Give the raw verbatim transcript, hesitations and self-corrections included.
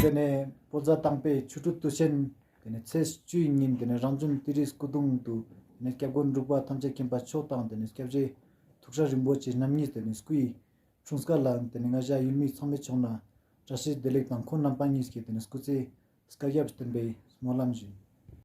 དེ་ནས་བོད་ཟླ་དང་པའི་ཆོ་འཕྲུལ་དུས་ཆེན་དེ་ནས་ཚེས་བཅུའི་ཉིན་དེ་ནས་རང་བྱུང་ཏི་རིའི་སྐུ་གདུང་དུ་དེ་ནས་སྐྱབས་མགོན་འབྲུག་པ་ཐམས་ཅད་མཁྱེན་པ་མཆོག་དང་དེ་ནས་སྐྱབས་རྗེ་ཐུགས་སྲས་རིན་པོ་ཆེ་རྣམ་གཉིས་དེ་ནས་སྐུ་ཡི་འཁྲུངས་སྐར་ལ་དེ་ནས་ང་ཞ་ཡུལ་མི་ཚང་མའི་ཕྱོགས་ནས་བཀྲ་ཤིས་བདེ་ལེགས་དང་ཁོང་རྣམ་པ་གཉིས་ཀྱི་དེ་ནས་སྐུ་ཚེ་བསྐལ་བརྒྱར་བརྟན་པའི་སྨོན་ལམ་ཞུ།